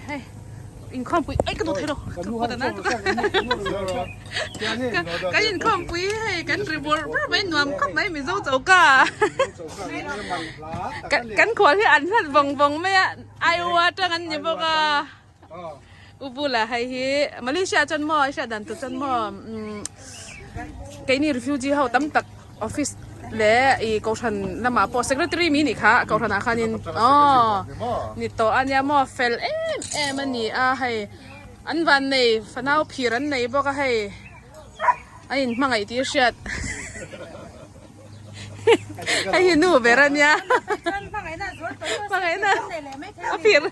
hei inkhawmpui ai ka duh thei lo ka kut a nal tuk a kan inkhawmpui hei kan ri bawrh bawrh mai nuam khawp mai mizo choka kan khual hi an hlat vawng vawng mai a Iowa atang an ni bawk a u bula hei hi Malaysia chuan maw i hriat dan tur chuan maw umm keini refugee ho tam tak office leh ih kohhran lamah pawh secretary mi nih kha kohhran ah khanin aw ni tawh a nia maw fel em em a ni a hei an van nei fanau phir an nei bawk a hei a in hmangaih tih a hriat. Hei hi nu ber a nia hmangaihna a phir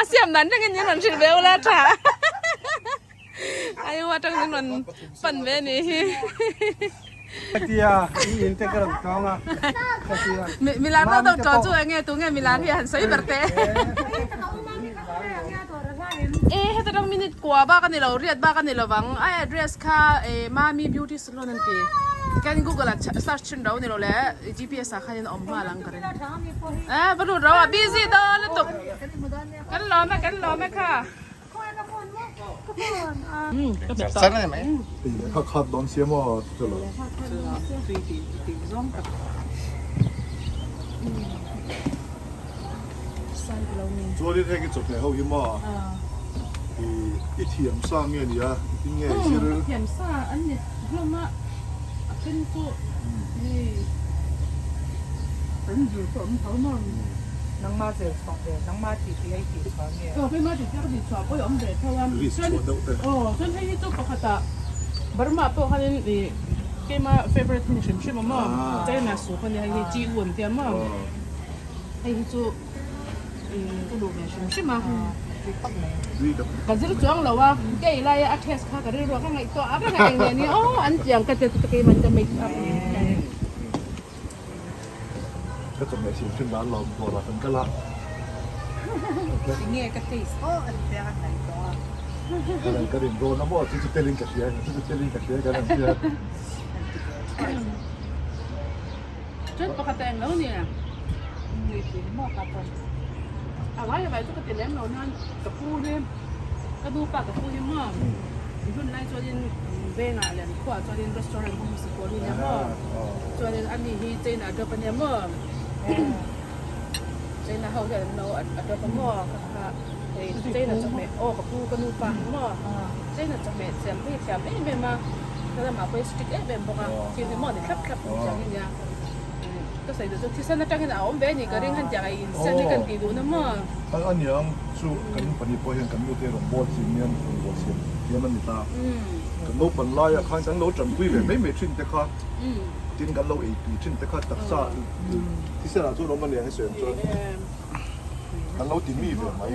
a siam dan rengin min rawn hrilh ve ula tha ai u atang min rawn pan ve a nih hi Tia i in te ka rawn tlawng a tia milar deuh deuh tawh chu enge tunge milar hi a han sawi ber teh e heta tang minute kua bak a ni lo riat bak a ni lovang a address kha e mami beauty Salon an ti. Tikhian Google ah search thin ro ni lo le GPS ah khanin a awm nghal ang ka ring. Eh va lut ro a busy dawn lutuk. Kan lawm e kan lawm e kha. Kha khat dawn sia maw chu lo. Chuanin heng i chawhmeh ho hi maw i thiam sa nge nia i nge i zir. Ka thiam sa an ni hlawm a a then chu hei kan zir pawh awm tho maw nangma zir chhuah ve nangma tih tih a i tih chhuah nge. Aw keima tih tih a ka tih chhuah pawh i awm ve tho a chuan aw chuan hei hi chu pakhatah Burma pawh khanin i keima favourite hi ni hrim hrim a maw China soup a nia hei hi chi u an tia maw. Hei hi chu ka duh ve hrim hrim a, ka zir chuang lo a, ka ei laia a test kha ka rilru a ka ngaihtuah a, ka ngaih eng nen hi aw an tiang ka tia chu keimah ka make up. Ka chawhmeh hrim hrim dan lo dawrah kan kal a. Tinge ka taste aw an tia a ngaihtuah a. Ka rin dawn a maw chu chu telin ka hria chu chu telin ka hria kan han tia. Chuan pakhat a englo nia. A vai a vai chu ka ti lem lo nan ka pu hi ka nu pa ka pu hi maw i hun lai chuanin vengah leh an khuaah chuanin restaurant hmang hmasa pawl hi nia maw chuanin ani hi China a drop a nia maw China ho hian an lo a drop a maw ka kha hei China chawhmeh aw ka pu ka nu pa hi maw China chawhmeh siam hi thiam em em a ka lamah pawh hi strict em em bawk a thil hi maw ni thlap thlap ang chiang hi nia ka sawi duh chu thisen atangin a awm ve a ni ka ring han tiang a insiam hi kan tih duhna maw. A niang chu kan pahnih pawh hian kan nute rawn bawl chin hian rawn bawl siam thiam a ni ta. Kan naupang laiah khan kan lo tanpui ve mai mai thin te kha tin kan lo ei tui thin te kha taksa thisen ah chuan awm a nia hei sawi ang chuan kan lo ti mi ve mai.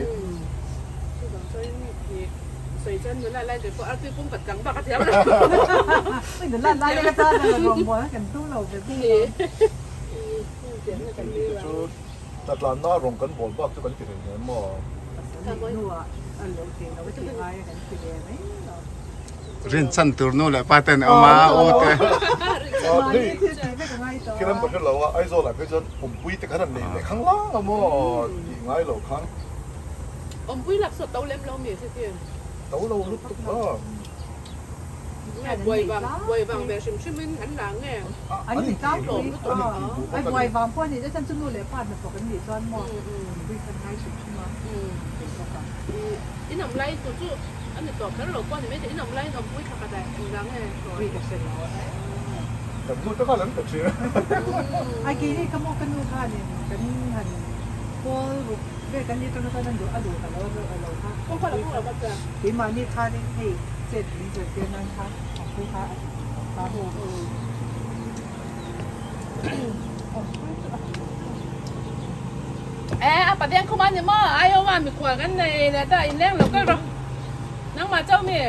Sawi chuan nula lai ve pawh artui pum khat kang bak a thiam lo. Nula lai ka tan a ruang mual kan tum lo ve bawk a. Chu tlatlanna rawng kan bawl bak chu kan ti reng em maw? Rin chan tur nu leh pa ten awm a u te. Khilam ka hre lo a Aizawl ah phei chuan awmpui te khan an nei leh khang lang a maw tih ngai lo khan. Awmpui lak saw to lem lo mi se ti. To lo lutuk a. Nge buai vang buai vang ve hrim hrim in an la nge. An in tlang tlawm lutuk a. Ai buai vang pawh a nih chuan chu nu leh pa hnathawk an nih chuan maw awmpui khan ngai hrim hrim a thei bawk a. In awm lai tu chu a ni tawh kher lo pawh a ni mai thei in awm laiin awmpui thla khat ah eng vang nge. Ri ka hre lo a. Kan nu taka lan ka ṭhin. Ai keini ka maw ka nu khanin kan han pawl ruk Ve kan ni atanga chuan an duh a duh ta lo a lo kha keimahni khanin hei chet min zirtir nan khan awmpui kha a ti tawh kha. E a pathian khum a ni maw Iowa mikhual kan nei leh ta inleng lo kal rawh nangmah chauh mi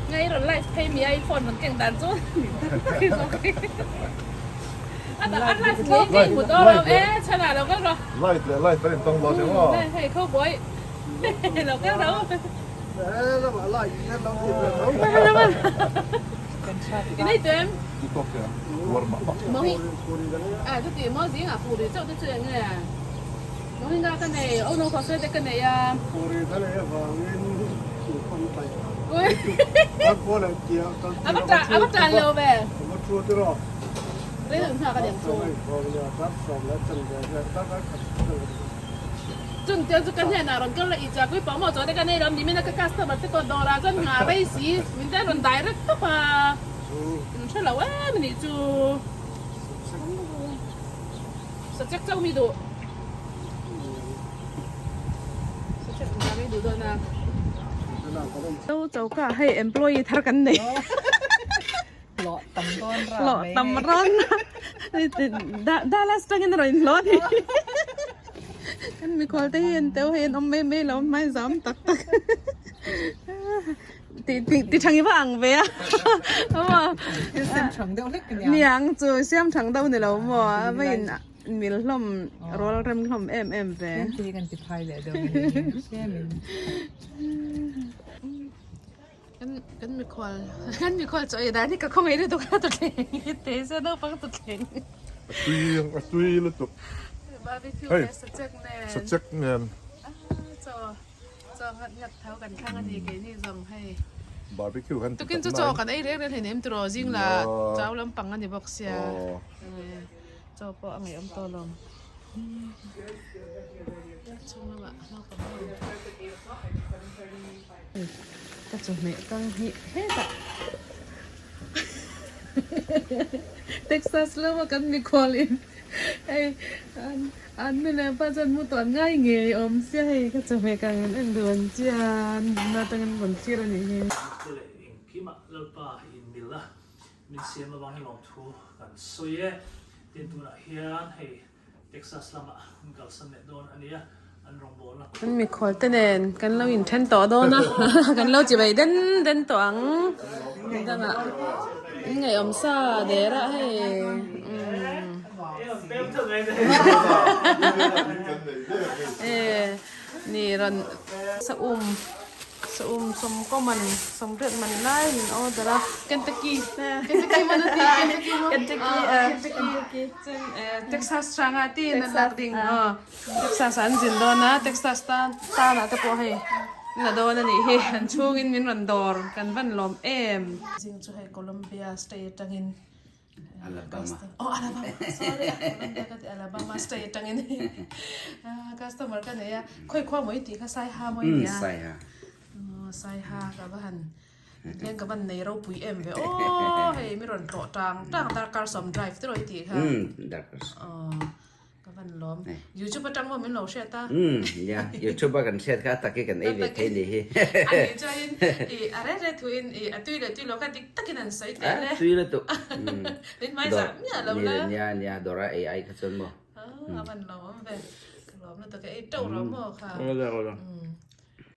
nge i rawn live phei mi a i phone rawn keng dan chu Light leh light kan intawng dawn eng aw. Chu tawk te uar mah mah. Mohinga ka nei, Ono Jose te ka nei a. Puri ka nei avangin inkhawm taih. Ka kawl eh tia kal tir A va a va tan lo ve. A va thu tiraw. Rei deuh hna ka liam chu. Chun tiang chu ka hnenah rawn kal la i chak pui pawh maw chaw te ka nei lo ni min a ka customer te pawh dawrah chuan nghah rei si min te rawn direct tawp a. In hre lo em anih chu. Sachek chauh mi duh. Sachek ang tak ei duh dawn a. Zo choka hei employee thar kan nei. Hlawh tam dawn ra Hlawh tam rawn. Dallas tangin a rawn inhlawh a ni. Kan mikhual te hi an teu hei an awm mai mai lo hmai zam tak tak. Ti ti ti thang i va ang ve a. Maw. Siam thang deuh hlek ka nia. Niang chu siam thang deuh ni lo maw a va in mil hlawm rual rem hlawm em em ve. Tlem te hi kan ti phai leh deuh a ni tlem in. Kan kan mikhual kan mikhual chaw ei dan hi ka khawngaih lutuk a tuthleng hi te se naupang tuthleng. A tui a tui lutuk. Barbecue Hei leh sachek nen. Sachek nen. Chaw. Chaw ngat ngat tho kan thlang a ni keini zawng hei. Barbecue han ti Tukin tak chu chaw nai. kan ei reng reng hleinem tiraw zing la chau lampang a ni bawk sia. Chaw pawh a ngaihawm tawh lo. Chhung lamah naupang ho. Ka chawhmeh kang hi hetah Texas lama kan mikhual in hei an nu leh pa chuan mu tawh an ngai ngei awm sia hei ka chawhmeh kang an en duh an chian na atangin rawn thlir a nih hi. Te leh engkimah Lalpa in mil a, min siam avang hi lawmthu kan sawi e. Tin tunah hian hei Texas lamah an kalsan leh dawn a nia, an rawngbawlna Kan mikhual te nen kan lo inthen tawh dawn a, kan lo chi mai den den tawh ang. Dangah in ngaihawm sa der a hei umm. E ni rawn sa um. Saum sawmkaw man sawmriat man lai min order a Kentucky Kentucky man a ti Kentucky maw Kentucky Kentucky chuan Texas hranga ti in an lak ding aw Texas ah an zin dawn a Texas tan tanah te pawh hei an la dawn a nih hi an chhungin min rawn dawr kan van lawm em. Zing chu hei Columbia state atangin Alabama. Oh, Alabama. Sorry, Columbia ka ti Alabama state atangin customer ka nei a. Khoi khua mawi tih kha Saiha mawi nia. Saiha. Oh, Saiha ka va han leng ka van nei ropui em ve. Oh, hei mi rawn tlawh tang tang darkar sawm drive te rawi tih kha. Darkar sawm. Oh. Ka van lawm. YouTube atang maw min lo hriat a. Umm nia YouTube a kan hriat kha a tak hi kan ei ve thei ni hi. A nih chuanin i a reh reh thuin i a tui leh tui lo kha dik takin an sawi teh le. A tui lutuk. Min hmai zah miah lo la. Nia nia dawr a ei ai kha chuan maw. A van lawm awm ve. Ka lawm lutuk e ei teuh rawh maw kha. Awle awle.